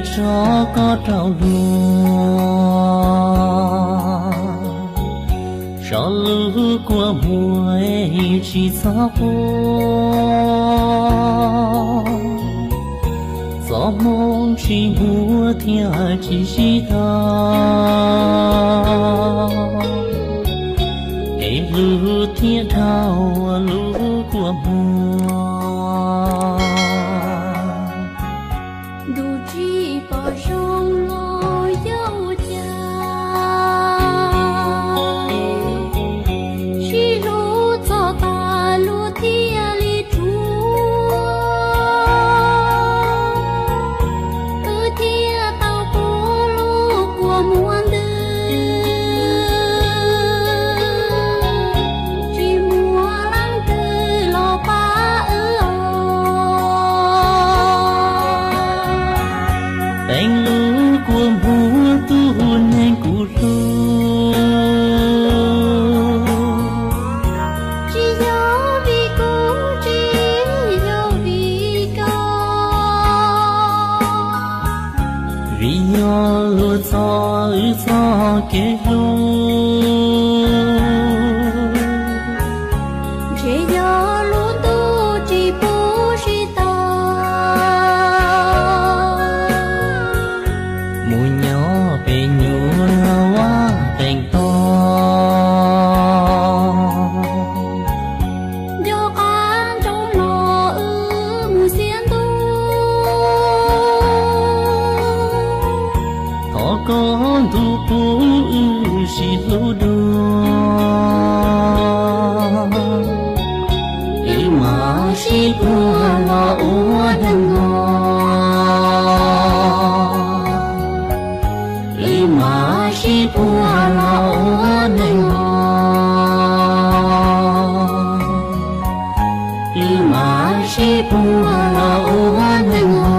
tso koj rau luag, so lub kua muag tsis txhob quaj, txoj hmoo tsis muaj thiaj tsis sib tau, es hlub thiaj dhau lub kua muag. Ntuj tsis pom zoo los yog ua cas, sib hlub txog tas luag thiaj li ruam, wb thiaj tau pub lub kua muag ntws, tsis muaj leej twg los pab wb os. Teev lub kua muag tus neeg kuv hlub, tsis yog vim kuv, tsis yog vim koj, vim yog luag txo wb txoj kev hlub, ntshe yog lub ntuj tsis pub sib tau, mus nyob pem nyuam vaj teem toj. Nco qab ntsoov los wb mus xiab ntuj, thov koj ntuj pub wb sib hlub dua, wb mam sib puag los ua neeg os, wb mam sib puag los ua neeg os, wb mam sib puag los ua neeg os.